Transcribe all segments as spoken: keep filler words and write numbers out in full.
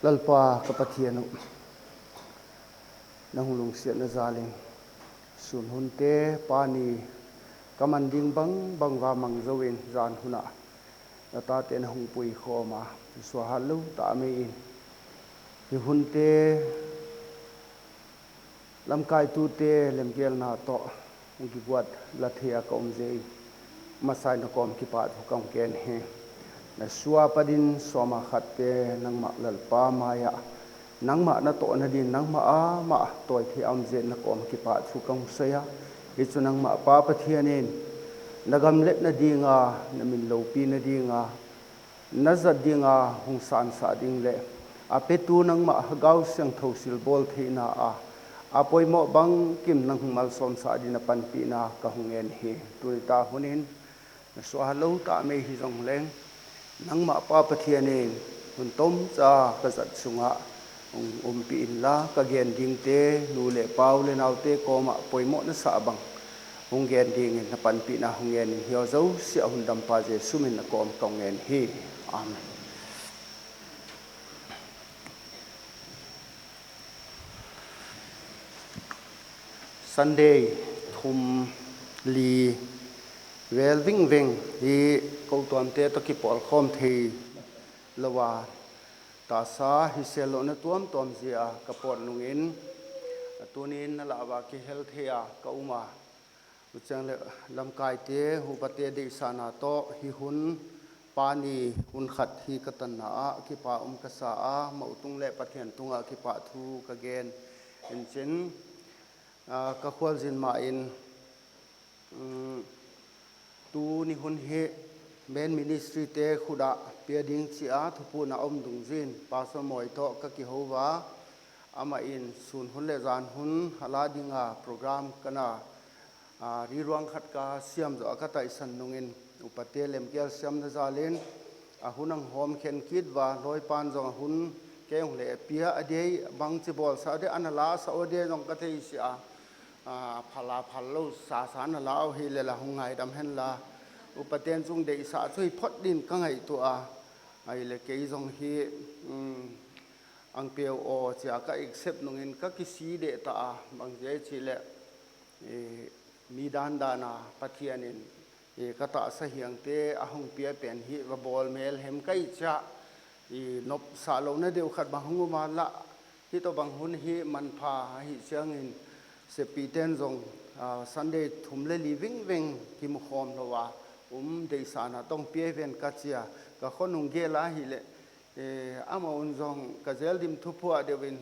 Lalpa ka Pathian uh, na hong lungsiatna zal in sun hunte, Pa ni, ka man ding bangbang va mang zou in zan hun ah na tate na hong pui khawm a, suahat lou ta mai in. Hi hunte lamkaitute lemgelna toh hong kibuat la thei a ka om ziak in, masa in na kawm kipahthu ka hong gen hi. Na suah apat in sawm a khatte nangmah Lalpa mai ah, nangmah na tawhna din nangmah a mah tawi thei a om ziak in na kawm kipahthu ka hong sawi a. Hi chu nangmah Pa Pathian in na gam letna ding a, na min loupina ding a, na zat ding a hong sansah ding leh a petu nangmah Lhagao Siangthou silbawl theihna a, a poimoh bangkim nang hong malsawmsah din na panpihna ka hong ngen hi. Tuni ta hun in na suahat lou ta mai hi zong leng, nangmah Pa Pathian in hun tomcha ka zat sung ah hong umpih inla, ka gen dingte nu leh pa, u leh naute kawm ah poimoh na sah bang hong gen ding in na panpihna hong ngen in, hi zosia hun dampa Jesu min in na kawm ka hong ngen hi. Amen. Sunday thum li vel vingveng hi ko tuamte toh kipawl khawm thei lou a, tahsa hi sel louhna tuamtuam ziak a ka pawt nung in, tuni in na lah uah kihel thei a ka um a. Huchiang leh lamkaite, upate deihsakna toh hi hun Pa ni hun khat hi ka tanna ah kipak um ka sa a, amau tung leh Pathian tung ah kipahthu ka gen in chin, ah, ka khualzin mah in, um, tuni hun hi Men Ministry te khut ah pia ding chi a thupukna om dungzui in Pastor Moi toh ka kihou ua, amah in sun hun leh zan hun a la ding a program ka na, ah, riruang khat ka siam zoh a ka taisan nung in upate lemgel siamna zal in a hun hong hawmkhen kit ua, lawipan zong a hun kei hong leh pia a diai, bangchi bawlsa a diai, ana lasa a diai zong ka thei sia. Ah, phal a phal lou sasa na la uh hi leh la hong ngaidam hen la. Upaten zong deihsak chu hi phot din ka ngaihtuah a. Ahihleh kei zong hi, um, ang peu aw chia ka accept nung in ka kisik deh ta a, bang ziak chih leh, eh, mi dandan a Pathian in, eh, ka tahsa hiangte a hong pia pen hi va bawl melhem ka hih chiah, i nopsah louhna deuh khat bang hong um a lah, hi toh bang hun hi manpha ahih chiang in seppihten zong, ah, Sunday thum leh li vingveng kimu khawm lou a, um, deihsakna toh pia ven ka chi a, ka khonung gel a ahihleh, eh, amau un zong ka zel dim thupuk deuh in,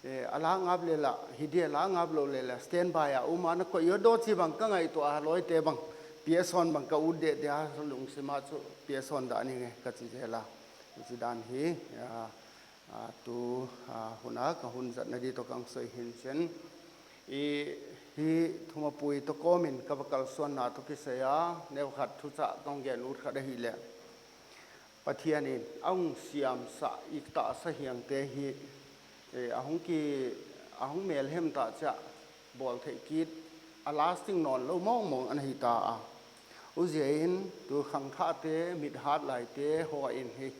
eh, a la ngap leh la, hi dia la ngap lou leh la, standby a um a, na koih uh a diai chi bang ka ngaihtuah a, lawite bang pia sawn bang ka ut deh deh a, lungsim ah chu pia sawn dah ning e ka chi zel a. Huchi dan hi, ah, ah, tu, ah, hun a ka hun zatna di toh ka hong sawi hi in chin. I, hi thumapui toh kawm in ka va kalsuanna toh kisai a neu khat thuchah ka hong gen ut khat ahihleh, Pathian in a hong siamsah i tahsa hiangte hi, eh, a hong ki, a hong melhem ta chiah bawl theih kit a lasting nawn lou mawngmawng ana hi ta a. Huziak in tu khangthakte, mithat laite haw in hi,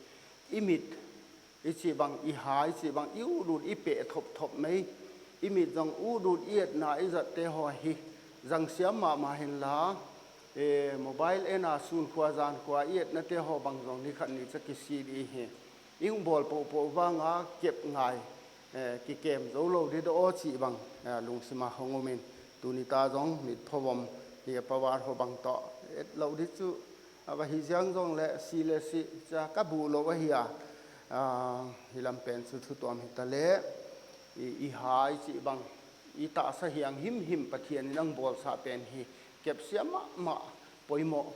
i mit i chih bang, i ha i chih bang, i ut ut i peh thopthop mai, i mit zong ut ut i etna i zatte haw hi zang siam mahmah hen la, eh, mobile en a sun khua zan khua i etnate haw bang zong ni khat ni chia kisik di hi. I hong bawl pohpoh vang a kep ngai, eh, kikem zou lou di daw chih bang, eh, lungsim a hong um in, tuni ta zong mit phovom hi a power haw bang toh et lou di chu, a va hi ziang zong leh si leh si chia ka buh lou ahi a. Ah, hi lam pen chu thu tuam hi ta leh, i, i ha i chih bang, i tahsa hiang himhim Pathian in a hong bawlsak pen hi kep siam mahmah, poimoh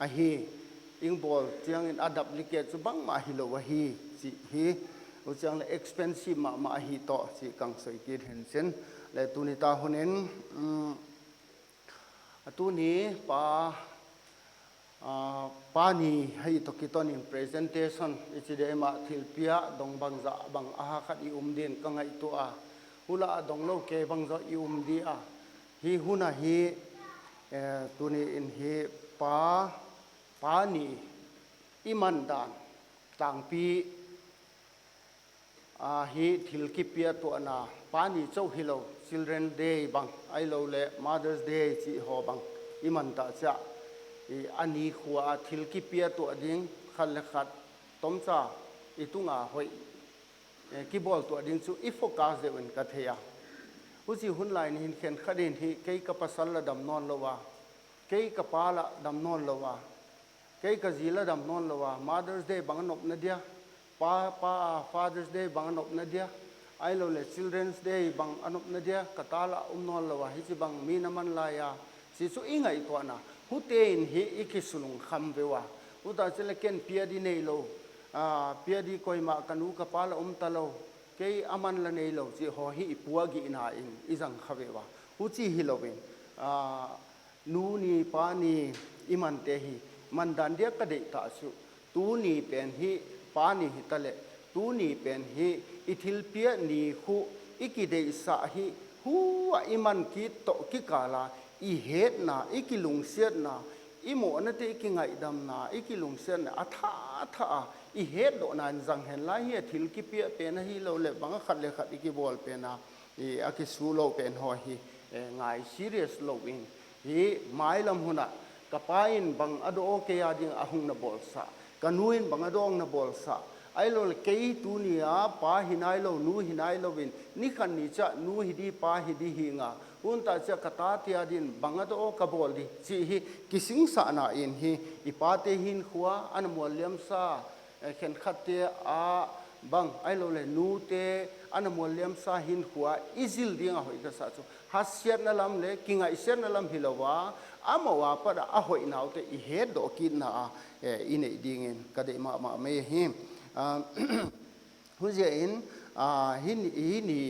ahi. I hong bawl chiang in a duplicate chu bangmah hi lou ahi chih hi. Huchiang leh expensive mahmah ahi toh chih ka hong sawi kit hi in chin. Leh tuni ta hun in, um, a tuni pa, ah, Pa ni hi toh kiton in presentation i chi dia mah thilpiak dong bangzah bang a ha khat i um din ka ngaihtuah a. Hulah a dong lou kei bangzah i um di a. Hi hun a hi, eh, tuni in hi pa, Pa ni i man dan tangpi A, hi thil kipia tuahna, pa ni chauh hilou, Children's Day bang, ahilouleh Mother's Day chih ho bang, i man ta chiah, i a ni khua a thil kipia tuah ding, khat leh khat, tomcha, i tunga hoih, eh, kibawl tuah ding chu i focus deuh in ka thei a. Huchi hun lai in hin khenkhat in hi kei ka pasal la dam nawnlou a, kei ka pa la dam nawnlou a, kei ka zi la dam nawnlou a, Mother's Day bang a nopna dia, pa, pa, Father's Day bang a nopna dia, ahilouleh Children's Day bang a nopna dia, ka ta la um nawnlou a, hichibang mi na man lai a, chih chu i ngaihtuahna, hute'n hi i kisulungkham ve ua. Huta chih leh ken pia di neilou, a, pia di koimah ka nu ka pa la um talou, kei a man la neilou, chih ho hi i puakgihna in i zang kha ve ua. Huchi hilou in, a, nu ni, pa ni i mante hi, man dan dia ka deih ta chu, tuni pen hi pa ni hi taleh, tuni pen hi i thilpiak ni khu i kideihsah hi, huai i man kit toh kikal a, i hetna, i kilungsiatna, i mohna te, i kingaihdamna, i kilungsiatna, a thah thah a, i hetdohna in zang hen la hi a, thil kipia pen ahilouleh, bang a khat leh khat i kibawl pen a, i a kisulou pen ho hi, eh, ngai serious lou in. Hi mailam hun ah, ka pa in bang a dawn kei a ding a hung na bawlsak, ka nu in bang a dawn na bawlsak. Ahilouleh kei tuni a pa hi nailou, nu hi nailou in, ni khat ni chiah nu hi di, pa hi di hi nga. Huta chiah ka tate a din bang a dawn ka bawl di, chih hi kisingsakna in hi, i pate hinkhua, ana mualliamsa, eh, khenkhat te a bang, ahilouleh nute ana mualliamsa hinkhua i zil ding a hoih ka sa chu, haksiatna lam leh kingaihsiatna lam hilou a, amau a pat a a hoihna uh te i hetdoh kitna a, eh, i neih ding in ka deih mahmah mai hi. Ah, huziak in, ah, hi ni, hi ni,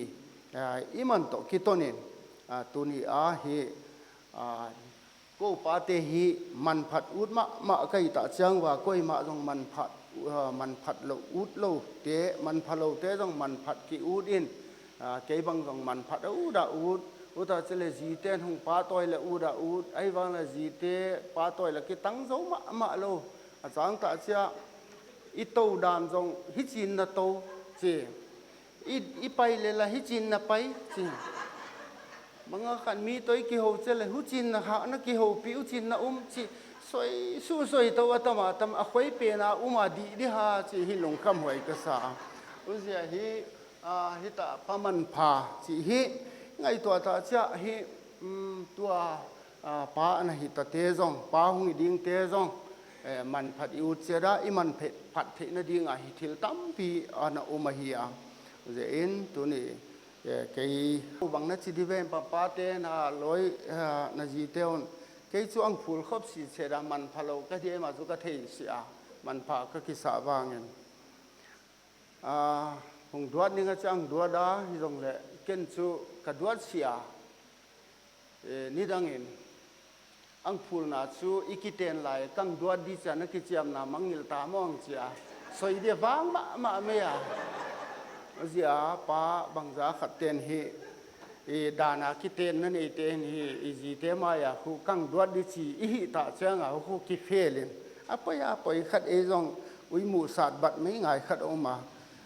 ah, i man toh kiton in, ah, tuni a hi, ah, kou pate hi manphat ut mahmah ka hih ta chiang ua, koimah zong manphat, uh, manphat lou ut lou te, manpha lou te zong manphat ki ut in, uh, kei bang zong manphat a ut a ut, huta chih leh zite'n hong pahtawi leh ut a ut, ahihvang leh zite pahtawi leh kitang zou mahmah lou, a chang ta chiah, i tou dan zong hichi'n na tou, chi. I, i pai leh la hichi'n na pai, chi. Bang a khat mi toh i kihou chih leh huchi'n na hah na kihoupih, huchi'n na um, chi. Soi, su soi tou a tam a tam, a khoi pen a um a di di ha, chi hi lungkham huai ka sa. Huziak hi, ah, hi ta pa manpha, chi hi ngaihtuah ta chiah hi, um, tua, ah, pa ana hi ta te zong, pa hong hi ding te zong, eh, manphat i ut chiat a, i manphat theihna ding a hi thil tampi ana um ahi a. Huziak in tuni, eh, kei bang na chi di ve, pa, pate na loi, eh, na zite un. Kei chu ang phul khop si chiat a, manpha lou ka hi, amah chu ka thei si a, manpha ka kisa vang in. Ah, hong duat ning a chiang duat a, hi zong leh ken chu ka duat si a. Eh, nidang in, ang phulna chu i kiten lai, kang duat di chiang a kichiamna mangngilh ta mawng chia. Soi dia vang mahmah mai a. Zia pa bangzah khat ten hi, i dan a kitenna nei ten hi, i zite mai a khu kang duat di chi, i hih ta chiang a khu kifel in. A poi a poi khat ei zong, ui mu sat bat mai ngai khat om a.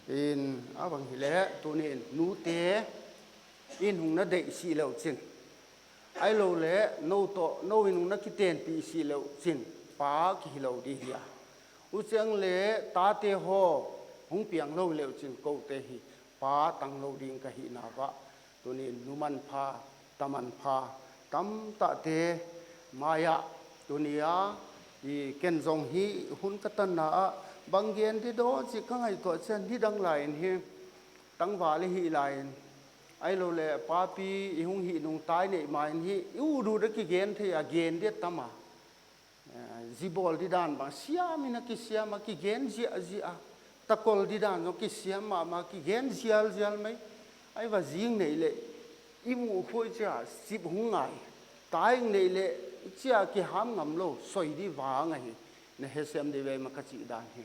In, a bang hi leh, tuni in, nute, in hong na deih si leu chin. Ahilouleh, nou toh, nou in hong na kitenpih si leu chin, pa ki hi lou di hi a. Huchiang leh, tate ho, hong piang lou leu chin, koute hi, pa tang lou ding ka hihna uah. Tuni in nu manpha, ta manpha, tamtah te, mai ah, tuni a, i ken zong hi, hun ka tanna ah, bang gen di dawn chih ka ngaihtuah chiang nidang lai in hi, tangval i hih lai in, ahilouleh papi i hong hih nung tai neih ma in hi, i ut ut a kigen thei a, gen di tam a. Eh, zi bawl di dan bang, siam in a kisiam a, kigen ziahziah a. Takol di dan zong kisiam mahmah, kigen zialzial mai. Ahi va zing neih leh, i mu khuai chia, sip hong ngai. Tai neih leh, chia kiham ngam lou, soi di vang ahi. Na he sem di ve maw ka chih dan hi.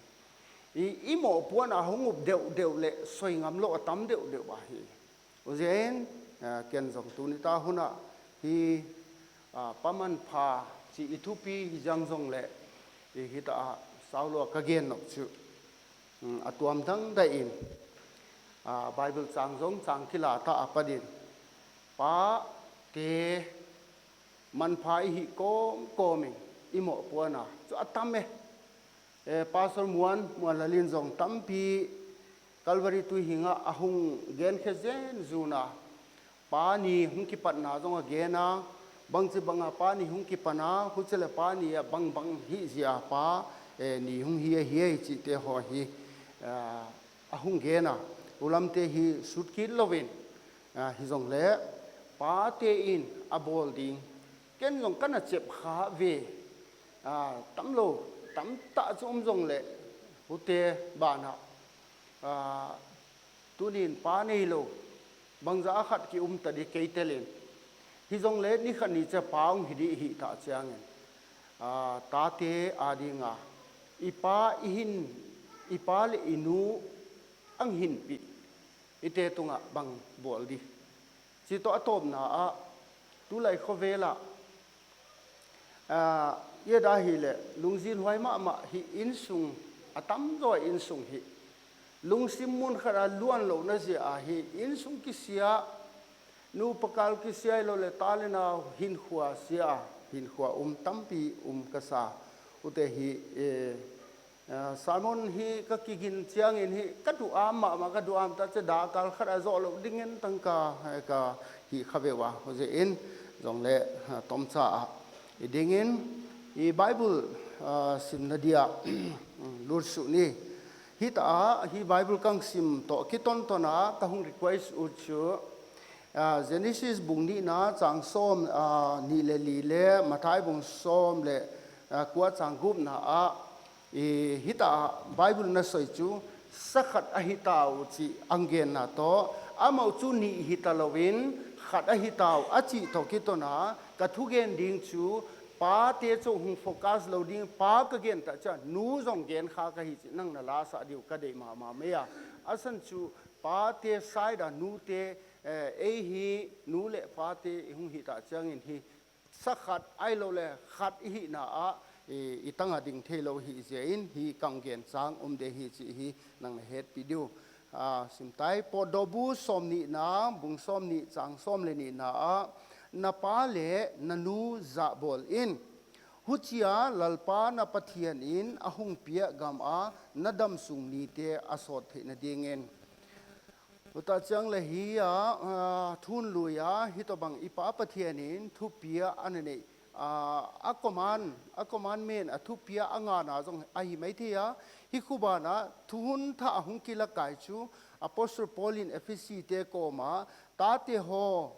I, i mohpuakna hong up deuhdeuh leh, soi ngam lou a tam deuhdeuh ahi. Huziak in, ah, ken zong tuni ta hun ah, hi, ah, pa manpha, chih i thupi hi zang zong leh, i hi ta a, sau lua ka gen nop chu. Hmm, a tuam dangdai in. Ah, Bible chang zong chang kila ta apat in, pate manpha i hih kawmkawm in i mohpuakna chu a tam e. Eh, Pastor Muan, Muan Lal in zong tampi Calvary tuihinga a hong gen khe zenzen a, pa ni hong kipatna zong a gen a, bangchibang a pa ni hong kipan a, huchileh pa ni a bangbang hih zia pa, eh, ni hong hi ahi chihte haw hi, ah, a hong gen a, ulamte hi sut kit lou in, ah, hi zong leh pate in a bawl ding, ken zong ka na chep kha ve, ah, tam lou, tamtah chu um zong leh, hute banah, ah, tuni'n pa nei lou, bangzah a khat ki um ta di kei tel in. Hi zong leh ni khat ni chia pa hong hi di hi ta chiang in, ah, tate adinga, i pa i hin, i pa leh i nu hong hinpih, i te tungah bang bawl di. Chih toh a tawpna ah, tulai khovel ah, ah, i et a hih leh, lungzin huai mahmah hi innsung, a tamzaw innsung hi. Lungsim mun khat a luan louhna zia hi innsung kisia, nu pa kal kisia ahihlouhleh ta leh nau hinkhua sia, hinkhua um tampi um ka sa. Hute hi, eh, ah, sermon hi ka kigin chiang in hi ka duham mahmah, ka duham ta chia, dak kal khat a zoh lou ding in tangka, eh, ka hih kha ve ua, huchi in zong leh, ah, tomcha a i ding in, i Bible, ah, simna dia lut suh ni. Hi ta a, hi Bible ka hong sim toh kitonton a ka hong request ut chu, ah, Genesis bung nihna chang sawm, ah, nih leh li leh Matthai bung sawm leh, ah, kua chang gupna ah, i, hi ta a Bible in a soi chu, sa khat ahi ta uh chih a hong genna toh, amau chu nih hi ta lou in, khat ahi ta uh a chih toh kiton a, ka thugen ding chu, pate chu hong focus lou ding, pa ka gen ta chia, nu zong gen kha ka hi chih nang na la sa di uh ka deih mahmah mai a. A san chu, pate side a nute, eh, ei hi, nu leh pate i hong hi ta chiang in hi, sa khat ahihlouhleh khat i hihna ah, i, i tang a ding thei lou hi zia in hi ka hong gen chang um de hi chih hi nang na hetpih di uh. Ah, sim tai, Pawtdawhbu sawm nihna, bung sawm nih chang sawm leh nihna ah, na pa leh na nu zahbawl in. Huchia Lalpa na Pathian in a hong piak gam a na damsung nite a sawt theihna ding in. Huta chiang leh hi a, ah, thunlui a, hi toh bang i Pa Pathian in thupia a na neih, ah, a command, a commandment, a thupia a ngana zong ahi maithei a. Hi khu banah thuhun thah a hong kilakai chu Apostle Paul in Ephesi te kawm a, tate haw,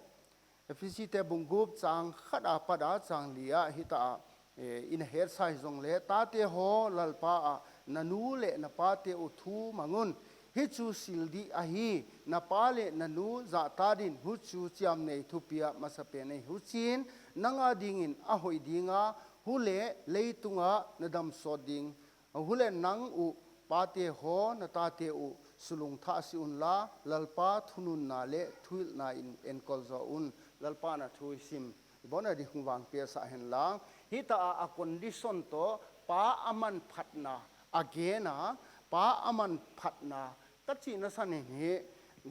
Ephesi te bung gup chang khat apat a chang li ah hi ta a, eh, i na het sa hi zong leh, tate haw, Lalpa ah na nu leh na pate uh thu mang un. Hi chu sil dih ahi, na pa leh na nu zahtak in, huchu chiamnei thupiak masapen ahi. Huchiin nang a dingin a hoih ding a, huleh leitung ah na dam sawt ding. Huleh nang uh pate haw, na tate uh sulung thah sih unla, Lalpa thununna leh thuhilhna in enkol zaw un. Lalpa na thu i sim, i bawl na di hong vangpia sah hen la. Hi ta a, a condition toh, pa a manphatna a gen a, pa a manphatna ka chihna san in hi,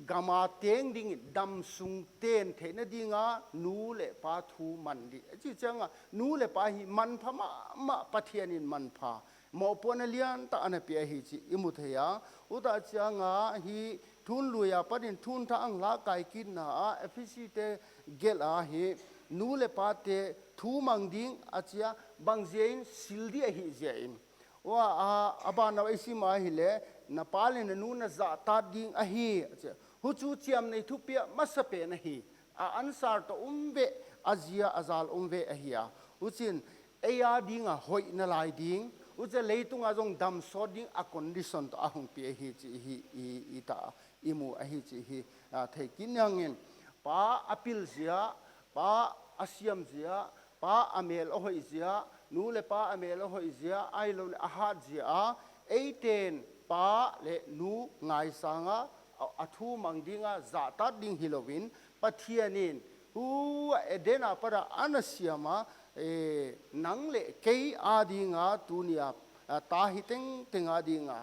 gam a teng dingin damsung ten theihna ding a nu leh pa thu man di. A chih chiang a, nu leh pa hi manpha mahmah, Pathian in manpha, mohpuakna lian tak a na pia hi chih i mu thei a. Huta chiang a hi thunlui apat in thun thah a hong lakai kitna ah, Ephesi te gelh a hi, nu leh pate thu mang ding a chi a, bang zia in, sil dih ahih zia in. Huai a, a ban ah i sim a hileh, na pa leh na nu na zahtak ding ahi, a chi a. Huchu chiamnei thupiak masapen ahi. A answer toh um ve, a zia a zal um ve ahi a. Huchiin, ei a ding a hoih na lai ding, huchiin leitung a zong dam sawt ding a condition toh a hong pia hi chih hi i, i ta, i mu ahi chih hi, ah, thei kit ni hang in. Pa a pil zia, pa a siam zia, pa a mel a hoih zia, nu leh pa a mel a hoih zia, ahihlouhleh a hat zia a, eiten pa leh nu ngaisang a, a, a thu mang ding a zahtak ding hilou in, Pathian in, huai Eden apat a a na siam a, eh, nang leh kei a ding a tuni a, ah, ta hi tengteng a ding a,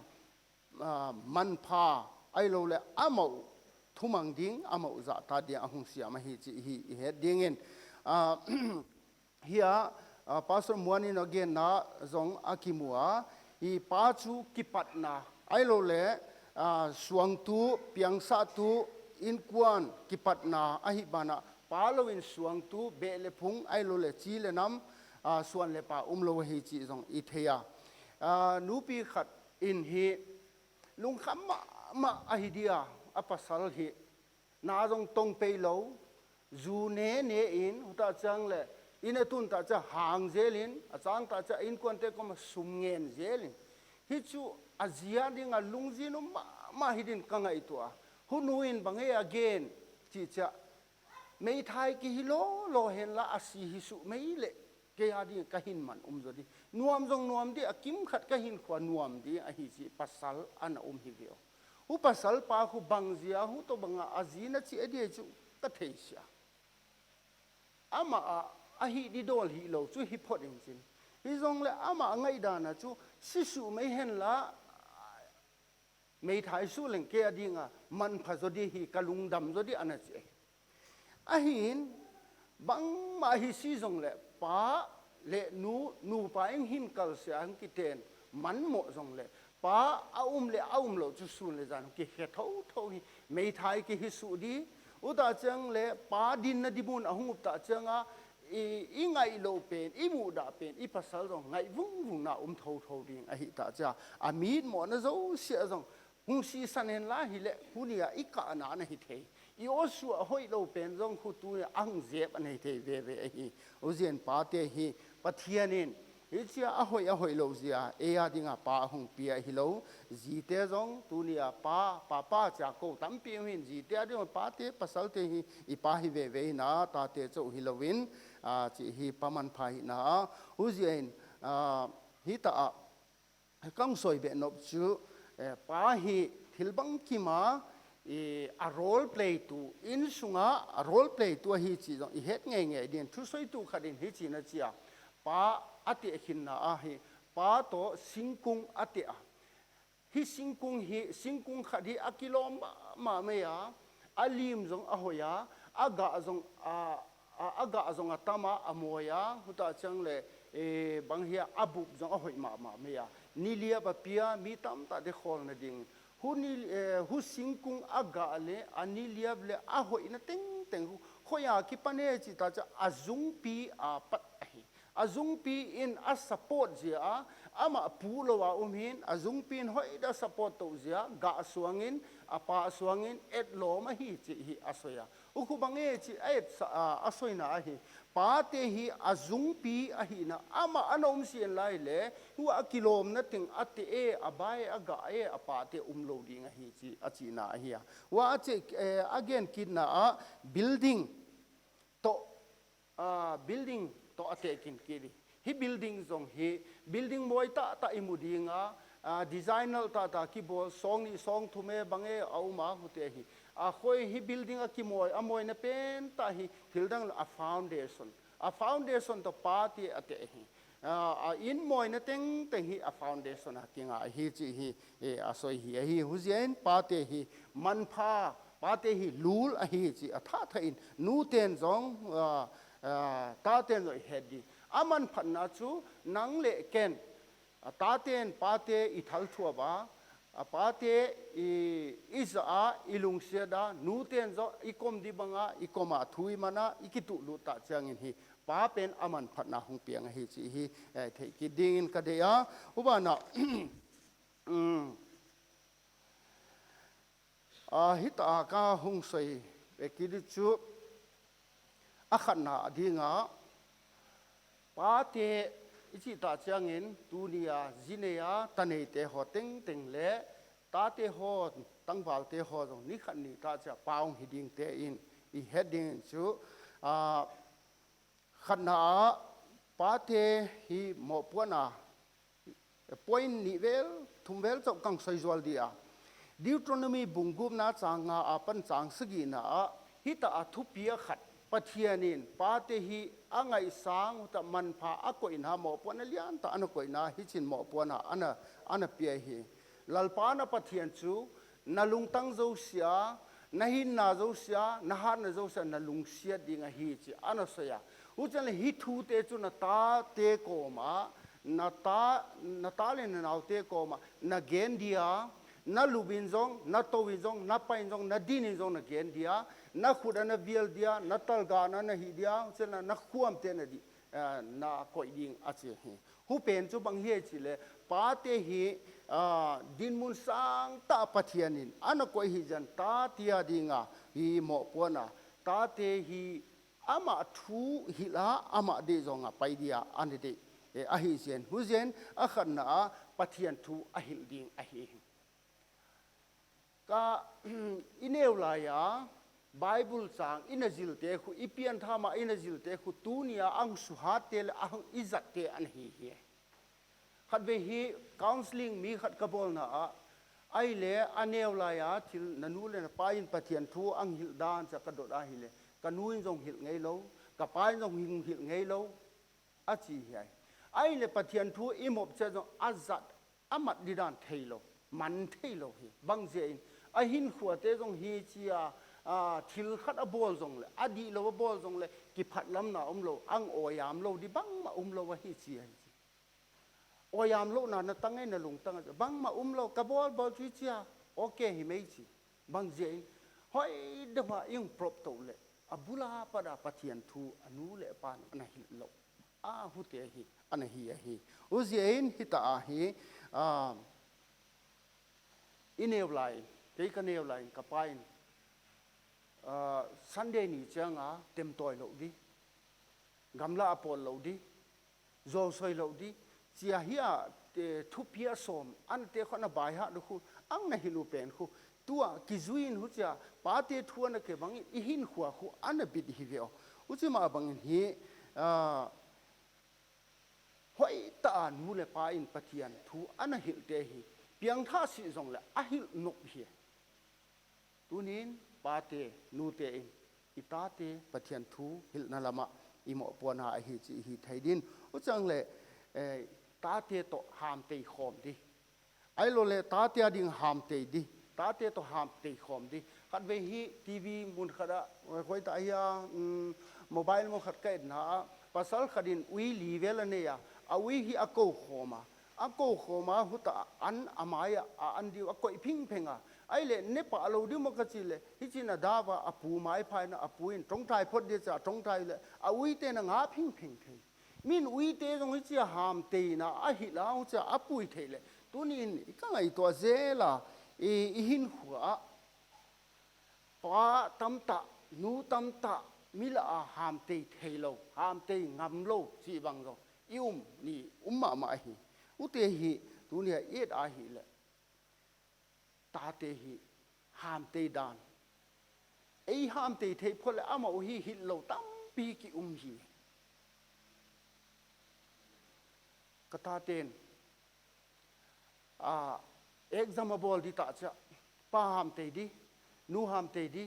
ah, manpha, ahilouleh amau thumang ding, amau zahtak ding a hong siam ahi chih hi i het dingin, ah, hiai, ah, Pastor Muan in a genna zong a kimu a, i pa chu kipatna, ahilouleh, ah, suangtu, piangsahtu, innkuan kipatna ahih banah, pa lou in suangtu, beh leh phung, ahilouleh chi leh nam, ah, suan leh pa umlou ahi chih zong i thei a. Ah, nupi khat in hi lungkham mahmah ahi dia, a pasal hi na zong tong peilou, zu ne ne in, huta chiang leh, inn a tun ta chiang hang zel in, a chang ta chiang innkuante koma sum ngen zel in. Hichu a zi a dinga lungzin um mahmah hi din ka ngaihtuah a. Hunu in bang e a gen, chih chiang, meithai kihi lou lou henla a si hi suh mai leh, kei a ding ka hin man um zaw di. Nuam zong nuam di, a kim khat ka hinkhua nuam di, ahi chih pasal ana um hi ve uh. Hu pasal pa hu bang zia, hu toh banga a zi na chi a dia chu ka theisiam. Amah a, a hih di dawl hilou chu hi phot in chin. Hi zong leh amah a ngaihdan a chu, si suh mai henla, meithai suh leng kei a dinga manpha zaw di hi, ka lungdam zaw di ana chi. Ahin, bangmah hi si zong leh, pa leh nu, nupa in hin kal sia hong kiten, man moh zong leh, pa a um leh a umlou chu sun leh zan ki he thouthou hi, meithai kihi suh di, huta chiang leh, pa dinna di mun a hong up ta chiang a, i, i ngaihlouh pen, i muhdah pen, i pasal zong ngaih vungvung na um thouthou ding ahi ta chia, a mitmohna zosiah zong, hong sisan henla hileh, hu ni a i kahna ana hi thei. I awsuah hoihlou pen zong hu tu ni a hong zep ana hi thei veve ahi. Huziain pate hi, Pathian in, hichia a hoih a hoihlou zia, ei a dinga pa hong pia hilou. Zite zong, tu ni a pa, pa, pa chia kou tampi um hin, zite a dinga pate, pasalte hi, i pa hi veve hi na, tate chauh hilou in, ah, chih hi pa manpha hi na. Huziain, ah, hita a, ka hon sawi beh nop chu, eh, pa hi thil bangkim a, i, a role play tu, inn sunga a role play tu ahi chih zong i het ngeingei din, thusawitu khat in hichi'n a chi a, pa a tehkhinna ahi, pa toh singkung a teh a. Hi singkung hi, singkung khat hi a kilawm mahmah mai a, a lim zong a hoih a, a gah zong a, a, a gah zong a tam a, a mawi a, huta chiang leh, eh, bang hia a bup zong a hoih mahmah mai a. Niliap a pia, mi tamtah te khawlna ding. Hu ni, eh, hu singkung a gah leh, a niliap leh, a hoihna tengteng hu. Hoih a kipan e chih ta chia, a zungpi a pat ahi. A zungpi in a support zia a, amah puh lou a um hin, a zungpi in hoih dia support tou zia, gah suang in, a pa suang in, etlawm ahi chih hi a sawi a. Huai khu bang e chih a et sa, a, a sawina ahi. Pate hi a zungpi ahihna, amah ana um sian lai leh, huai a kilawmna teng a teh e, a ba e, a gah e, a pate umlou ding ahi chih a chihna ahi a. Huai a chih, eh, a gen kitna a building toh, ah, building toh a tehkhin kit hi. Hi building zong hi, building mawi tahtah i mu ding a, ah, designer tahtah kibawl, sawng nih sawng thum e bang e a um a, hute hi. A khoi hi building a kimawi, a mawina pen tah hi, thil dang a foundation. A foundation toh pate a teh hi. Ah, a inn mawina tengteng hi a foundation a kinga hi chih hi, eh, a sawi hi ahi. Huziain pate hi manpha, pate hi lul ahi chih a thathah in, nuten zong, ah, ah, taten zong i het di. A manphatna chu nang leh ken, a taten pate i thalthuap a, a pate i, i zah a, i lungsiat a, nuten zong i kom di bang a, i kom a thu i man a, i kituhlut ta chiangin hi, pa pen a manphatna hong piang ahi chih hi, eh, theih kit dingin ka deih a. Huai banah, um, ah, hita a ka hong sawi beh kit di chu, a khatna a dinga, pate i chih ta chiangin, tuni a, zi nei a, ta neite haw tengteng leh, tate haw, tangvalte haw zong, ni khat ni ta chia pa hong hi dingte in, i het dingin chu, ah, khatna a, pate hi mohpuakna, point nih vel, thum vel chauh ka hon sawi zual di a. Deuteronomy bung gukna chang nga apan chang sagihna ah, hita a thupi a khat, Pathian in pate hi a ngaihsang, huta manpha a koihna, mohpuakna lian tah ana koihna, hichi'n mohpuakna ana, ana pia hi. Lalpa na Pathian chu na lungtang zousia, na hinna zousia, na hatna zousia, na lungsiat ding ahi chi ana sawi a. Huchiang leh hih thute chu na tate kawm ah, na ta, na ta leh na naute kawm ah na gen dia, na lup in zong, na tou in zong, na pai in zong, na din in zong na gen dia, na khut a na vial dia, na talgahna na hih dia, huchiang leh na khuamte na di, ah, na koih ding a chi hi. Hupen chu bang hi chih leh, pate hi, ah, dinmun sangtah Pathian in ana koih hi ziak in tate a ding a hi mohpuan a, tate hi amah thu hilh a, amah deih zong a pai dia ana deih, eh, ahi ziak in. Huchiang a khatna ah Pathian thu a hilh ding ahi. Ka, i neu lai a, Bible chang i na zilte khu, i pianthak ma i na zilte khu, tuni a hong suhatte leh hong i zatte ana hi hi. Khatvei hi counselling mi khat ka bawlna ah, ahihleh a neu lai a thil na nu leh na pa in Pathian thu hong hilh dan chia ka dot ahihleh, ka nu in zong hilh ngeilou, ka pa in zong hilh ngeilou, a chi hi ai. Ahihleh Pathian thu i mop chiang zong a zat a mat di dan theilou, man theilou hi. Bang ziak in, a hinkhuate zong hi chia, a, thil khat a bawl zong leh, a dihlou a bawl zong leh, kiphatlamna omlou, hong awiam lou di bangmah omlou ahi chi ahi chi. Awiam louhna na tang ei na lungtang ah, bangmah omlou, ka bawl bawl chu chia, okay hi mai chi. Bang ziak in, hoih deuh a i hong prop tou leh, a bul a pat a Pathian thu a nu leh a pa'n ana hilh lou. A hute hi, ana hi ahi. Huchiang hita ahi, ah, i neu lai, kei ka neu lai, ka pa in, ah, Sunday ni chiang a tem tawi lou di, gamla a pawl lou di, zuau soi lou di, chia hi a, te, thupiak sawm, ante khawng a baihak di khu, hong na hilh uh pen khu, tua kizui in huchia, pate thu ana khe bang in, i hinkhua khu, ana bit hi ve aw. Huchi mah bang in hi, ah, hoihtak a nu leh pa in Pathian thu ana hilhte hi, piangthak sih zong leh a hilh nop hi. Tuni'n pate, nute in, i tate Pathian thu hilhna lam ah i mohpuanna ahi chih i hi thei ding. Huchiang leh, eh, tate toh hamtei khawm di. Ahihlou leh tate a ding hamtei di. Tate toh hamtei khawm di. Khatvei hi T V mun khat ah, hoihtak hi a, mm, mobile mun khat ka etna ah, pasal khat in ui li vel a nei a, a ui hi a kou khawm a. A kou khawm a, huta an a mai ah, a an di uh a koih phingpheng a. Ahihleh ne pah lou di maw ka chih leh, hichi'n a dau a, a pu mai phai in a, a pu in ṭawngṭai phot di chia, ṭawngṭai leh, a uite'n a nga phingpheng thei. Min uite zong hichia hamteina a hilh a, huchia a pui thei leh. Tuni'n i ka ngaihtuah zel a, i, i hinkhua ah, pa tamtah, nu tamtah, mi lah a hamtei theilou, hamtei ngamlou, chih bang zong i um ni, um mahmah hi. Ute hi, tuni a i et ahihleh, tate hi, hamtei dan. Ei hamtei thei phot leh amau hi hilh lou tampi ki um hi. Ka tate'n, a, exam a bawl di ta chia, pa hamtei di, nu hamtei di,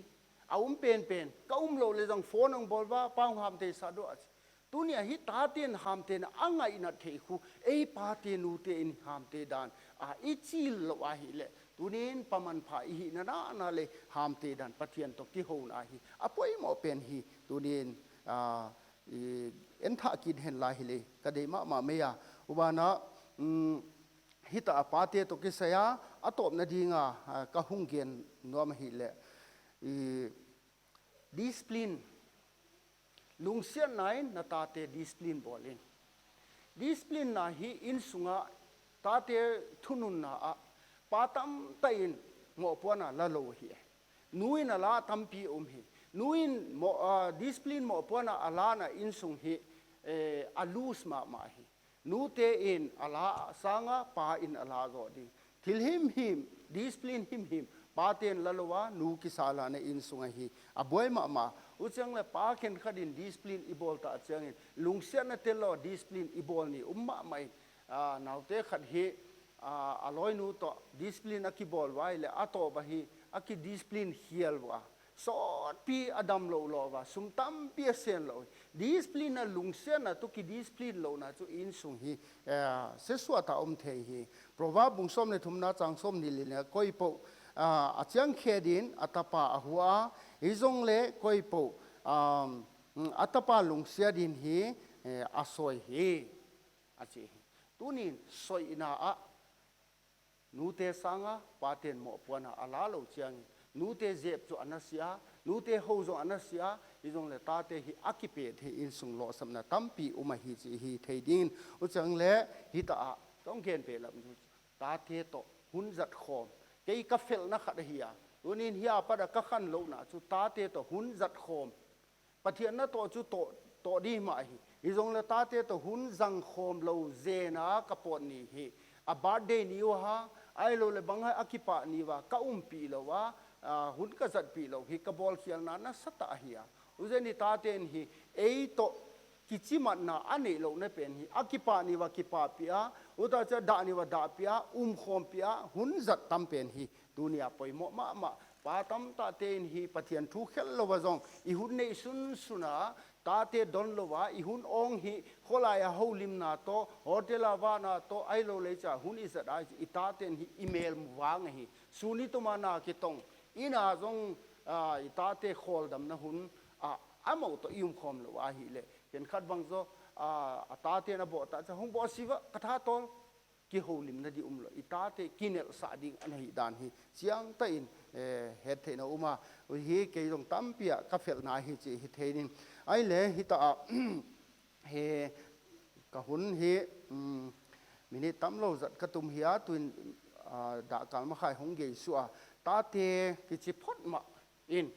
a um penpen, ka um lou leh zong phone hong bawl ua, pa hong hamtei sa dua chi. Tuni a hi tate'n hamteina a ngaihna thei khu, ei pate nute in hamtei dan, a i chih lou ahihleh, tuni'n pa manpha i hihna na na leh hamtei dan, Pathian toh kihouna hi, a poimoh pen hi, tuni'n, a, i, en thak kit hen la hi leh, ka deih mahmah mai a. Huban ah, mm, hita a pate toh kisai a, a tawpna ding a, a, ka hung gen nuam ahihleh. I, discipline. Lungsiatna in na tate discipline bawl in. Discipline na hi innsung ah tate thununna ah pa tamtah in mohpuanna la lou hi. Nu in a la tampi um hi. Nu in mo-, ah, discipline mohpuanna a lana innsung hi, eh, a loose mahmah hi. Nute in a la sang a, pa in a la zou ding. Thil himhim, discipline himhim, pate'n la lou a, nu kisa lana innsung ahi. A buai mahmah. Huchiang leh pa khenkhat in discipline i bawl ta chiangin, lungsiatna tel lou discipline i bawl ni um mahmah in. Ah, naute khat hi, ah, a lawinu toh discipline a kibawl ua leh a tawp a hi, a kidiscipline hial ua. Sawtpi a damlouh lou ua, sum tampi a sen lou. Discipline a lungsiatna toh kidiscipline louhna chu innsung hi, eh, sesuah ta om thei hi. Proverb bung sawm leh thumna chang sawmnih leh li ah koi poh, ah, a chiang khe din a tapa a hua, hi zong le koi po, um, a tapa lungsiat din hi, eh, a soi hi, a chi hi. Tunin soihna ah, nute sanga, paten mohpuakna a la lou chiangin, nute zep chu ana sia, nute hou zong ana sia, hi zong le tate hi a kipe thei in sunglaw samna tampi um ahi chih hi thei dingin, huchiang le hi ta a, tong gen pe lam chu, tate toh hun zat khawm. Kei ka felna khat ahi a. Tunin hi a pat a ka khanlouhna chu tate toh hun zat khawm. Pathian na toh chu toh, toh di mah hi. Hi zong le tate toh hun zang khawm lou zena ka pawt ni hi. A birthday ni uh a, ahilou le bang a kipah ni uh a, ka umpih lou a, ah, hun ka zatpih lou hi, ka bawlkhialna nasa ta ahi a. Huzen i taten hi, ei toh kichimatna a neih louhna pen hi, a kipah ni uh a kipahpih a, huta chia dah ni uh a dahpih a, um khawmpih a, hun zat tam pen hi, tuni a poimoh mahmah. Pa tamtahte in hi Pathian thu khel lou a zong, i hun neih sunsun a, tate don lou a, i hun awng hi, kholai a houlimna toh, hotel a vahna toh, ahilou le chia hun i zat a, i taten hi i mel mu vang hi, suni tuma na kitong, inn a zong, ah, i tate khawldamna hun, ah, amau toh i um khawm lou ahih leh. Ken khat bang zaw, ah, a taten a bawh ta chia, hong bawh si va, ka tha tawl. Kihoulimna di um lou. I tate kinelhsah ding ana hih dan hi. Chiang ta in, eh, het theihna um a. Hi kei zong tampi a ka felna hi chih hi thei ding. Ahih leh hi ta a, hi ka hun hi, um, minute tamlou zat ka tum hi a, tuin, ah, dah kal makhai hong gei suah a. Tate kichi phot mah in,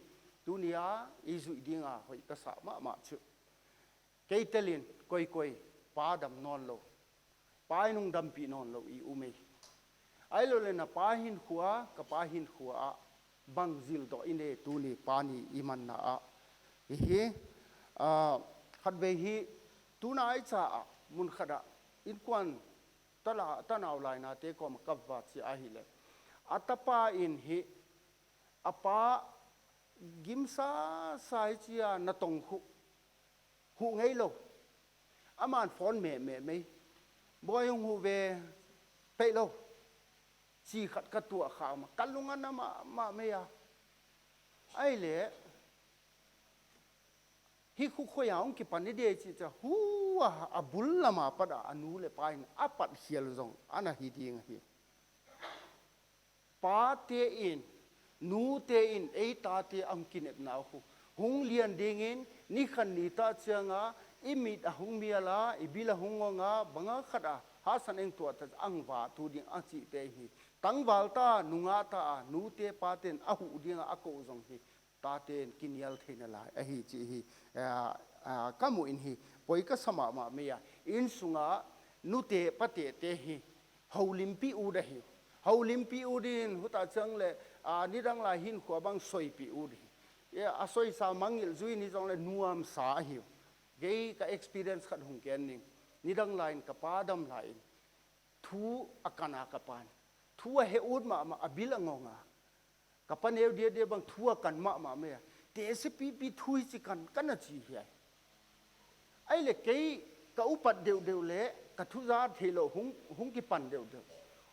tuni a i zuih ding a hoih ka sa mahmah chu. Kei tel in, koikoi, pa dam nawn lou. Pa in hong dampih nawn lou i um ei. Ahilou le na pa hinkhua, ka pa hinkhua ah, bang zil doh i nei tuni pa ni i manna ah. Hi hi, ah, khatvei hi, tuna i cha ah, mun khat ah, innkuan tala, tanau lainate kawm ka va chi ahih leh. A tapa in hi, a pa gimsa sa i chia na tong khu, huh ngei lou. Aman phone meh meh mei. Bawi hong huh ve peih lou. Chi khat ka tuah kha mah. Ka lung a na mahmah mei a. Ahih leh, hi khu khoi a hong kipan i de chih chia, huh a, a bul lam a pat a, a nu le pa in a pat khial zong, ana hi ding hi. Pate in, nute in, ei tate a hong kinepna uh khu hong lian dingin, ni khat ni ta chiang a, i mit a hong mial a, i bil a hong ngong a, bang a khat a, hasan eng tuah ta a hong va tu ding a chihte hi. Tangval ta, nungak ta a, nute paten a huh ding a, a kou zong hi. Taten kinial theihna lai ahi chih hi, ah, ah, ka muh in hi, poi ka sa mahmah mei a. Innsung a nute pate te hi, houlimpih ut ahi. Houlimpih ut in, huta chiang le, ah, nidang lai hinkhua bang soipih ut hi. Eh, a soisa mangngilh zui ni zong le nuamsa ahi. Kei ka experience khat hong gen ning. Nidang lai in ka pa dam lai in. Thu a kan a ka pan. Thu a he ut mahmah a bil a ngong a. Ka pa neu dia dia bang thu a kan mahmah mei a. Te se pipi thu hi chi kan, kan a chi hiai. Ahih leh kei ka upat deuhdeuh le, ka thuza theilou hong, hong kipan deuhdeuh.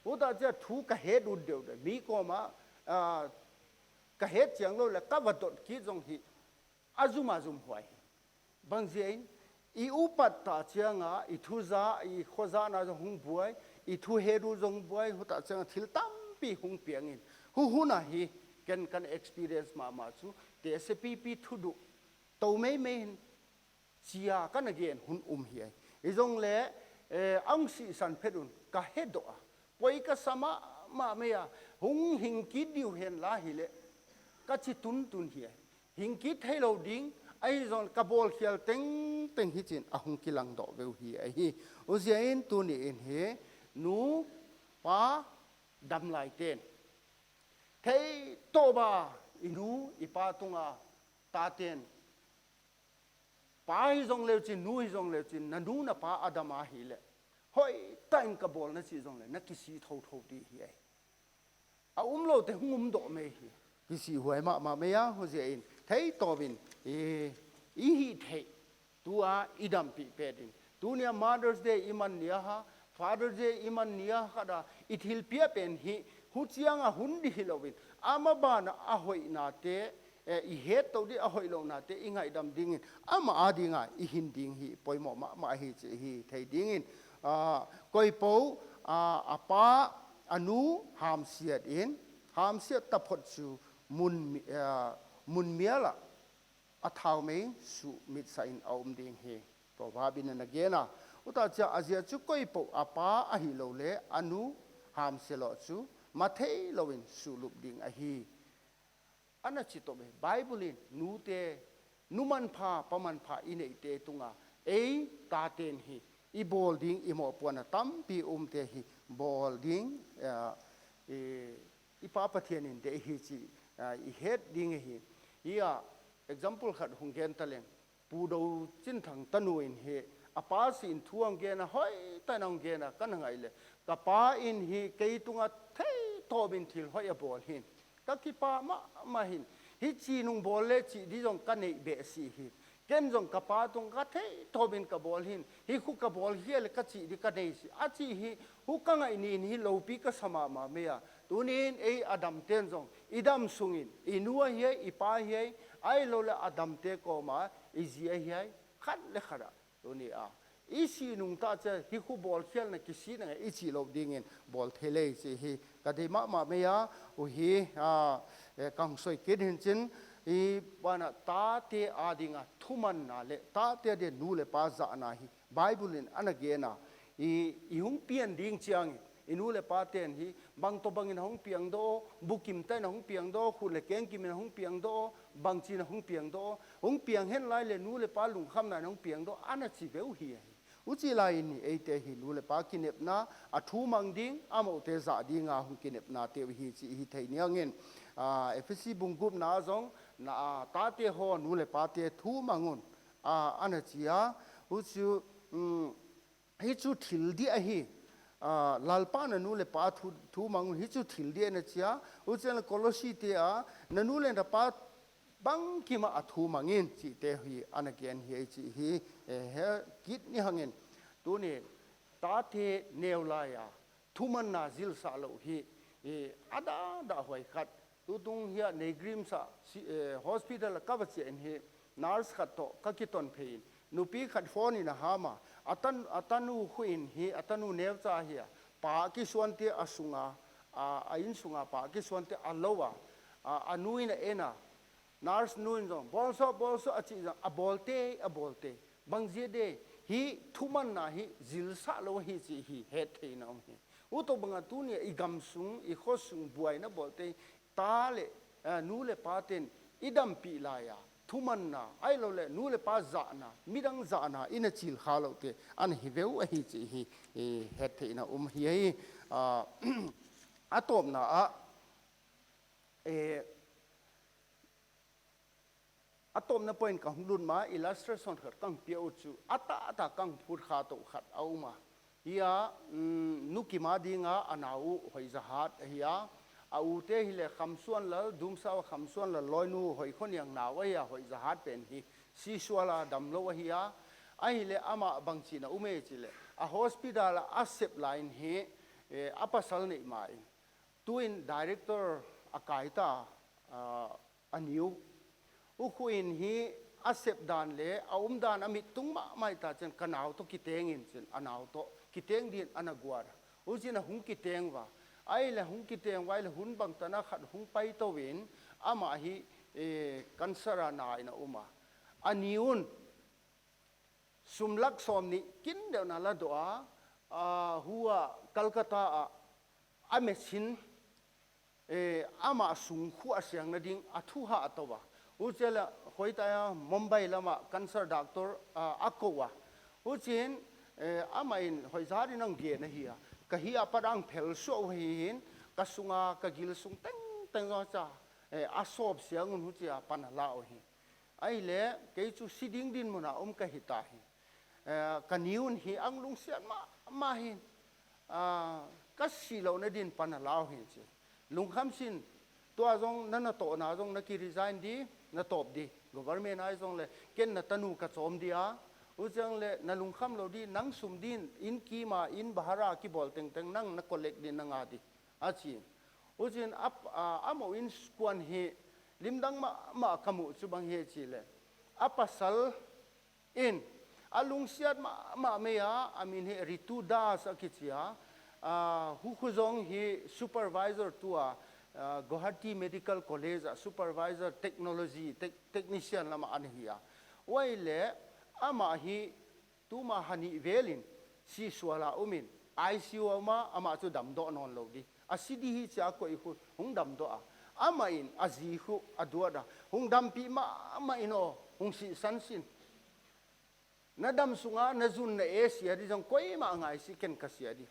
Huta chia thu ka het ut deuhdeuh. Mi kawm a, ah, ka het chiang lou le, ka va dot kit zong hi. A zum a zum huai hi. Bang ziak in, i upat ta chiang a, i thuza, i khozana zong hong buai, i thu het ut zong buai, huta chiang a thil tampi hong piang in. Huhun a hi, ken kan experience mahmah chu, te se pipi thu duh, tou meimei in, chia kan a gen hun um hi ai. Hi zong le, eh, a hong sihsan phet un, ka he doh a. Poi ka sa mahmah mei a, hong hing kit di uh hen la hi leh, ka chi tuntun hi ai. Hing kit theilou ding, ahi zong ka bawlkhial tengteng hi chin a hong kilang doh ve uh hi ahi. Huziakin tuni in hi, nu, pa, dam lai ten. Thei toh ba, i nu, i pa tung a, taten. Pa hi zong leu chin, nu hi zong leu chin, na nu na pa a dam ahih leh. Hoihtak in ka bawl na chi zong le, na kisih thouthou di hi ai. A um loute hong um doh mei hi. Kisih huai mahmah mei a, huziakin. Thei toh in, i, i hih theih. Tua i dampih pet in. Tuni a Mother's Day i man ni a ha, Father's Day i man ni a khat a, i thilpiak pen hi, huchiang a hun di hilou in. Amah banah a hoihnate, eh, i het tou di a hoihlouhnate i ngaihdam dingin, amah adinga i hin ding hi poimoh mahmah hi chih hi thei dingin, ah, koipou, ah, a pa, a nu hamsiat in, hamsiat taphot chu mun mi-, ah, mun mial ah a thau mei suh mitsa in a um ding hi. Proverb in ana gen a. Huta chia a ziak chu koipou a pa ahihlou leh a nu hamsia lou chu mathei louin suhlup ding ahi. Ana chi tou ve, Bible in nute, nu manpha, pa manpha i neihte tunga, ei taten hi, i bawl ding, i mohpuakna tampi umte hi, bawl ding, eh, i, i Pa Pathian in deih hi chih, eh, i het ding hi. Hia, example khat hong gen taleng, Pu Do Chin Thang tanu in hi, a pa si in thu hong gen a, hoihtak in hong gen a, ka na ngaih leh. Ka pa in hi, kei tunga thei tawpin thil hoih a bawl hi. Ka kipah mahmah hi. Hichi nung bawl leh chih di zong ka neih beh si hi. Ken zong ka pa tung ka thei tawpin ka bawl hi. Hi khu ka bawl hial leh ka chih di ka nei si. A chih hi, hu ka ngaih ni in hi loupi ka sa mahmah mai a. Tuni'n ei a damte'n zong, i dam sungin, i nu ahi a, i pa ahi a, ahihlou leh a damte kawma, i zi ahi a, khat leh khat a. Tuni a, i si nung ta chia, hi khu bawl khial na kisihna ngai i chih lou dingin, bawl thei lei chih hi, ka deih mahmah mai a, huhi, ah, eh, ka hong soi kit hi'n chin, i banah tate adinga, thumanna leh, tate ading nu leh pa zahna hi, Bible in ana gen a, i, i hong pian ding chiangin, i nu leh pate'n hi, bang toh bangin hong piangdoh, bukim tak in hong piangdoh, khut leh kengkim in hong piangdoh, bangchi'n hong piangdoh, hong piang hen lai leh nu leh pa lungkhamna in hong piangdoh, ana chi ve uh hi ahi. Huchi lai in hi eite hi nu leh pa kinepna, a thumang ding, a mohte zah dinga hong kinepnate uh hi chih hi thei niangin, ah, Ephesi bung gupna zong, na, ah, tate haw nu leh pate thumang un, ah, ana chi a, huchu, um, Hi chu thil di ahi, ah, Lalpa'n a nu leh pa thu, thumang un hi chu thil di ana chi a, huchi'n Kolosi te ah, na nu leh na pa bangkim a thumang in chihte hi ana gen hi ei chih hi, eh, he kit ni hangin. Tuni tate neu lai a, thumanna zilsah lou hi, eh, a dah dah huai khat. Tutung hiai NEIGRIHMS ah, si-, eh, hospital ah ka va chiah in hi, nurse khat toh ka kiton phei in, nupi khat phone in a ham a, a tan-, a tanu khu in hi, a tanu neucha hi a, pa kisuante a sunga, a, a inn sunga pa kisuante a lou a, a, a nu in a en a, nurse nu in zong, "Bawl sawm, bawl sawm," a chih zong, a bawl tei, a bawl tei. Bang ziak de, hi thumanna hi zilsah lou hi chih hi het theihna om hi. Hutoh banga tuni a i gam sung, i kho sung buaina bawlte, ta leh, eh, nu leh pate'n i dampih lai a, thumanna, ahihlou leh nu leh pa zahna, midang zahna, i na chil kha louhte, ana hi ve uh ahi chih hi, eh, het theihna om hi ahi, ah, a tawpna ah, eh, A tawpna point ka hong lut ma, illustration khat ka hong pia uh chu, a taktak ka hong phut kha tou khat a um a. Hiai, mm, Nu Kim a dinga a nau uh Hoihzahat ahi a. A u te hi leh Khamsuanlal, Dumsau Khamsuanlal lawinu Hoihkhoniang nau ahi a, Hoihzahat pen hi. Si sual a damlou ahi a. Ahihleh amah bangchi'n a um e chih leh, a hospital a a sep lai in hi, eh, a pasal neih ma in. Tuin director a kai ta, ah, a ni uh. U khu in hi a sep dan leh, a um dan a mit tung mahmah ta chi'n ka nau toh kiteng in chi'n, a nau toh kiteng dingin ana guat. Huchi'n a hong kiteng ua. Ahihleh hong kiteng ua, ahihleh hun bangtan a khat hong pai tou in, amah hi, eh, cancer a na in a um a. A ni un, sum lak sawmnih kin deuh na la doh a, ah, huai Calcutta ah, a machine, eh, amah sung khu a siangna ding a thu hah tou a. Huchi'n leh hoihtak a Mumbai lam ah cancer doctor, ah, a kou a. Huchi'n, eh, amah in Hoihzahat in hong gen ahi a. Ka hih apat a hong phel suah uh hi in, ka sunga, ka gil sung tengteng zong chia, eh, a sawp siang un huchia pan a la uh hi. Ahihleh, kei chu si ding dinmun a om ka hi ta hi. Eh, ka ni un hi a hong lungsiat mahmah hi. Ah, ka si louhna dingin pan a la uh hi chi. Lungkham sin, tua zong na na tohna zong na ki resign di, na tawp di. Government ahi zong leh, ken na tanu ka chawm di a. Huchi'n leh, na lungkham lou di, nang sum dingin, inn kim a, inn bahara kibawl tengteng, nang na collect dingin na ngah di. A chi. Huchiin a, a, amau innkuan hi limdang mahmah ka muh chu bang hi chi leh, a pasal in a lungsiat mahmah mai a, a min hi Ritu Das a kichi a, a, huchu zong hi supervisor tu a, a, Guwahati Medical College a supervisor technology, tech-, technician lam ah ana hi a. Huai leh amah hi tuma ha nih vel in sihsual a um in, I C U a um a, amah chu damdoh nawnlou di. A si di hi chia koih khu hong damdoh a. Amah in a zi khu a duat a, hong dampih mahmah in aw, hong sihsan sin. Na dam sung a na zun na e sia di zong, koimah ngaihsiat kei in ka sia di.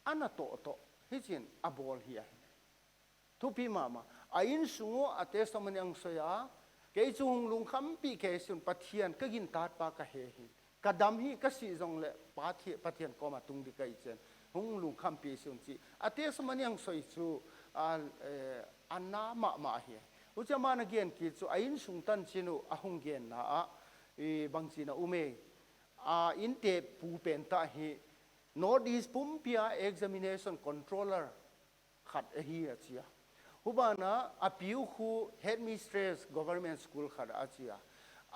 Ana tohtoh, hichiin a bawl hi a. Thupi mahmah. A innsung uh a testimony hong soi a, kei chu hong lungkhampih kei sun, Pathian ka gintakpa ka hi hi. Ka dam hi, ka sih zong leh Pathi-, Pathian kawm a tung di ka hi chiin hong lungkhampih sun chi. A testimony hong soi chu, a, eh, a na mahmah hi. Huchiin amah a gen kit chu a innsung tanchin uh a hong genna ah, i bangchi'n a um e. A innte pu pen tah hi North East pumpi a examination controller khat ahi a chi a. Hubanah a pi uh khu headmistress government school khat a chi a.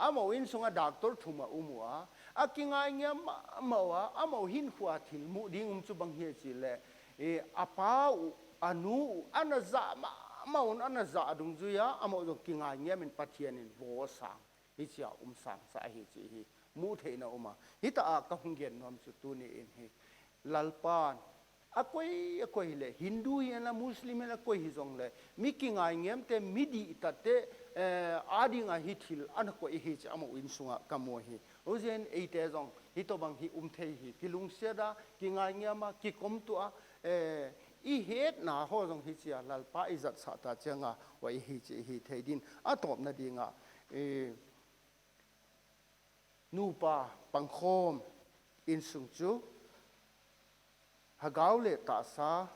Amau innsung ah doctor thum a um ua, a kingaingiam mahmah ua, amau hinkhua thil muh ding um chu bang hi chi leh, eh, a pa uh, a nu uh, ana zah mahmah un, ana zah dungzui a, amau zong kingaingiam in Pathian in bawl sang. Hichia um sang sa hi chih hi muh theihna um a. Hita a ka hong gen nuam chu tuni in hi Lalpa'n a koi a koi leh, Hindu hi a, Muslim hi a, koi hi zong leh, mi kingaingiam te, mi dihtat te, eh, a ding a hi thil ana koih hi chih amau innsung ah ka mu hi. Huchiin eite zong hitobang hi um thei hi, kilungsiat a, kingaingiam a, kikom tuah a, eh, i hetna haw zong hichia Lalpa i zatsah ta chiang a, huai hi chih hi thei ding. A tawpna ding a, eh, nupa pangkhawm innsung chu hagau leh tahsa,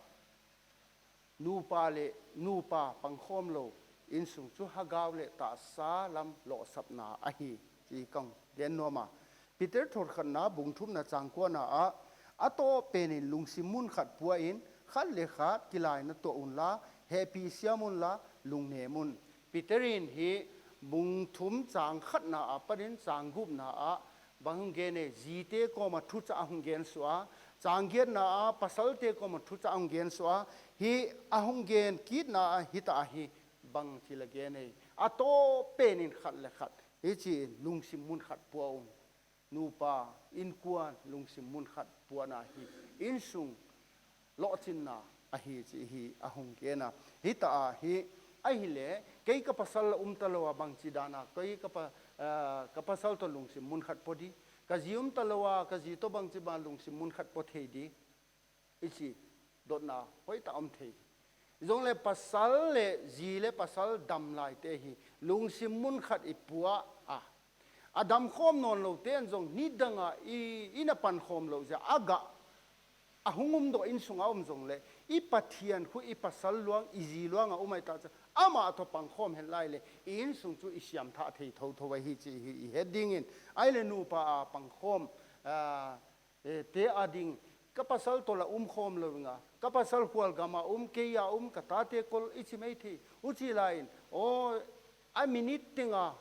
nupa leh, nupa pangkhawm lou innsung chu hagau leh tahsa lam lohsapna ahi chih ka hon gen nuam a. Peter thawnkhatna bung thumna chang kuana ah, a tawp pen in lungsim mun khat pua in, khat leh khat kilaina tuah unla, hehpih siam unla, lungnem un. Peter in hi bung thum chang khatna apat in chang gupna ah bang hong gen e, zite kawm a thuchah a hong gen suah a, chang giatna ah pasalte kawm a thuchah a hong gen suah a, hi a hong gen kitna ah hita hi bang thil a gen e. A tawp pen in khat leh khat, hichiin lungsim mun khat pua un. Nupa, innkuan, lungsim mun khat puana hi innsung lohchinna ahi chih hi a hong gen a. Hita a hi, ahihleh, kei ka pasal a um talou a bangchi dan a, kei ka pa-, ah, ka pasal toh lungsim mun khat pua di. Ka zi um talou a, ka zi toh bangchi ban lungsim mun khat pua thei di. I chih dotna hoihtak om thei. Zong leh pasal leh zi leh pasal damlai te hi lungsim mun khat i pua a. A damkhawm nawnlou te'n zong nidang a i, i na pankhawm louh ziak a gah a hong um doh innsung a om zong leh, i Pathian khu i pasal luang, i zi luang a um ahih tak chiang, amah toh pangkhawm hen lai leh, i innsung chu i siam thah thei thouthou ahi chih hi i het ding in, ahihleh nupa a pangkhawm, ah, eh, te a ding, ka pasal toh la um khawm lou ing a, ka pasal khual gam a um, kei a um, ka tate kol i chi mai thei, huchi lai in, aw, a minute teng a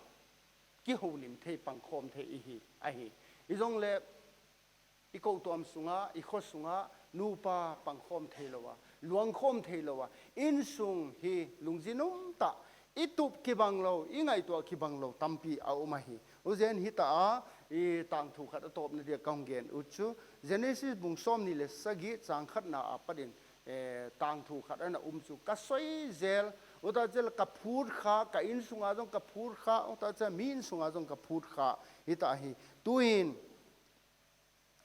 kihoulim thei, pangkhawm thei i hi, ahi. I zong leh, i kou tuam sung a, i kho sung a, nupa pangkhawm theilou a, luangkhawm theilou a, innsung hi lungzinum tah, i tup kibang lou, i ngaihtuah kibang lou tampi a um ahi. Huchiin hita a, i tangthu khat a tawpna dia ka hong gen ut chu, Genesis bung sawmnih leh sagih chang khatna apat in, eh, tangthu khat ana um chu ka soi zel, huta chiang ka phut kha, ka innsung a zong ka phut kha, huta chiang mi innsung a zong ka phut kha, hita hi. Tuin,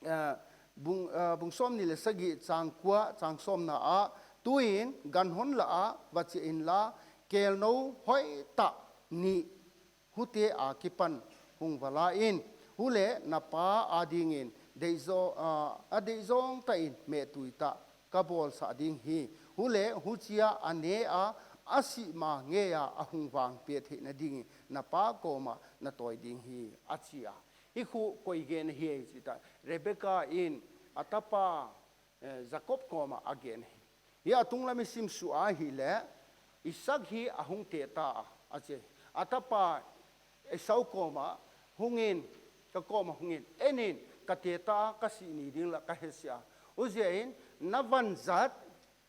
eh, bung, eh, bung sawmnih leh sagih chang kua, chang sawmna ah, tuin ganhon lah ah va chia inla, kelnou hoihtah nih hute akipan hong va la in, huleh na pa adingin deihzaw, ah, a deihzawng tah in mehtui tah ka bawlsak ding hi. Huleh huchia a ne a, a sih ma ngei a a hong vangpih theihna dingin na pa kawm ah na tawi ding hi, a chi a. Hi khu koi gen ahi chih tak, Rebekah in a tapa, eh, Jakob kawm ah a gen hi. Hiai a tunglam i sim suk a hileh, Isak hi a hong teh ta a chi. A tapa Esau kawm ah hong in, ka kawm ah hong in, en in, ka teh ta, ka sih ni ding lah ka he sia. Huaiziakin, na vanzat,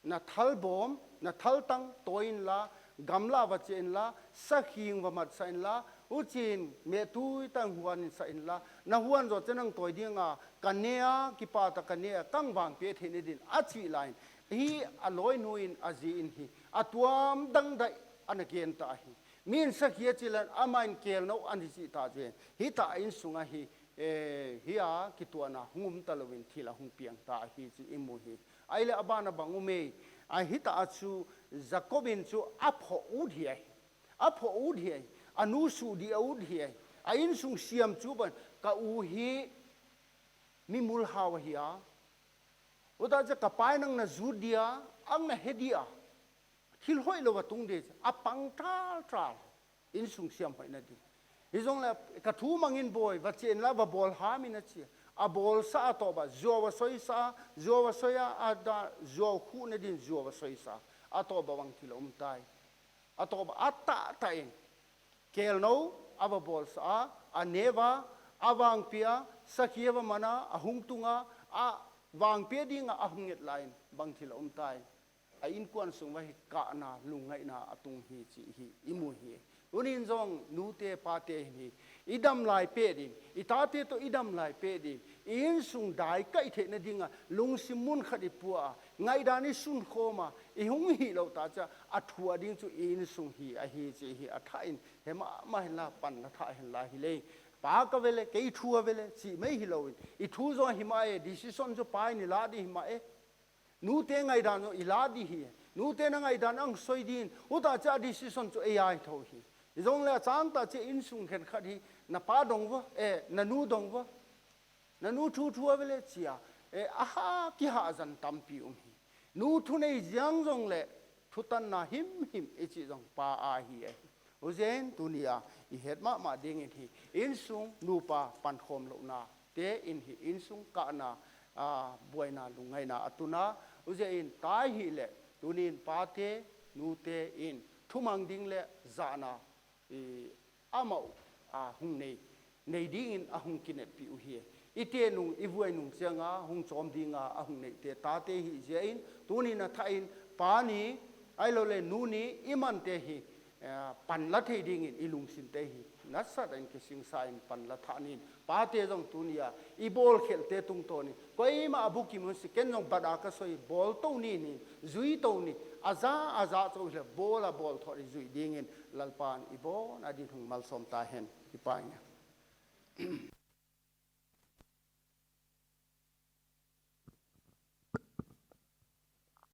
na thalbawm, na thaltang tawi inla, gamla va chia inla, sakhing va matsak inla, huchiin mehtui tang huan in sak inla, na huan zoh chiang nang tawi ding a, ka ne a, kipak tak ka ne a, ka hon vangpih theihna din, a chih lai in. Hiai a lawinu in a zi in hi, a tuam dangdai ana gen ta hi. Mi'n sakhi a chi leh, amah in kelnou ana chih ta zen. Hiai ta innsung ahi, eh, hiai a kituahna hong um ta lou in thil a hong piang ta hi chih i mu hi. Ahihleh a ban ah bang um ei, a hiai ta a chu Jakob in chu a phoh ut hi ai. A phoh ut hi ai. A nu suk di a ut hi ai. A innsung siam chu bang, ka u hi mi mulhau ahi a. Huta chia ka pa in nang na zut dia, nang na he dia. Thil hoihlou va tung di, a pang taltal. Innsung siam hoihna di. Hijongleh ka thu mang in bawi, va chia inla va bawl ham in a chi a. A bawlsa a tawp a, zuau va soisa, zuau va soi a, a da, zuau khuhna din zuau va soisa. A tawp a bang thil om tai. A tawp a a tah tah in. Kelnou, a va bawlsa a, a ne a, a vangpih a, sakhi a va man a, a hong tung a, a vangpih ding a a hong nget lai in, bang thil om tai. A innkuan sung uah hi kahna, lungngaihna a tung hi chih hi, i mu hi. Tuni'n zong nute pate hi, i dam lai pet in, i tate toh i dam lai pet in, i innsung dai kaih theihna ding a, lungsim mun khat i pua a, ngaihdan i sunkhawm a, i hong hih louh ta chia, a thuak ding chu i innsung hi, ahi chih hi, a thah in, he mahmah henla, pan la thah henla hi leh. Pa ka ve leh, kei thu a ve leh, chih mai hilou in. I thu zong hi mah e, decision zong pa in i la di hi mah e. Nute ngaihdan zong i la di hi. Nute na ngaihdan hong soi din. Huta chia decision chu ei a hi thou hi. Hijongleh a chang ta chia innsung khenkhat hi. Na pa dong vo, eh, na nu dong vo. Na nu thu thu a ve leh chia. Eh, a ha kihahzang tampi um hi. Nu thunei ziang zong leh thutanna himhim i chih zong pa ahi e. Huaiziakin tuni a i het mahmah ding in hi. Innsung nupa pankhawm louhna. Te in hi innsung kahna, a, buaina lungngaihna a tun a. Huaiziakin ta hi leh, tuni'n pate, nute in, thumang ding leh zahna, i, amau, a, hong nei, nei ding in a hong kinepih uhi. I te nung, i vuai nung chiang a, hong chawm ding a, a hong neite, tate hi ziakin, tuni'n a thah in, pa ni, ahilouleh nu ni, i mante hi, eh, pan la thei ding in i lungsimte hi. Nasat in kisingsa in pan la thah ni in. Pate zong tuni a, i bawlkhelhte tungtawn in. Koimah a bukim hun si ken zong bat a ka soi bawl tou ni in. Zui tou ni. A za, a za chauh leh bawl a bawl thou i zui ding in. Lalpa'n i bawl a din hong malsawm ta hen. I pai nga.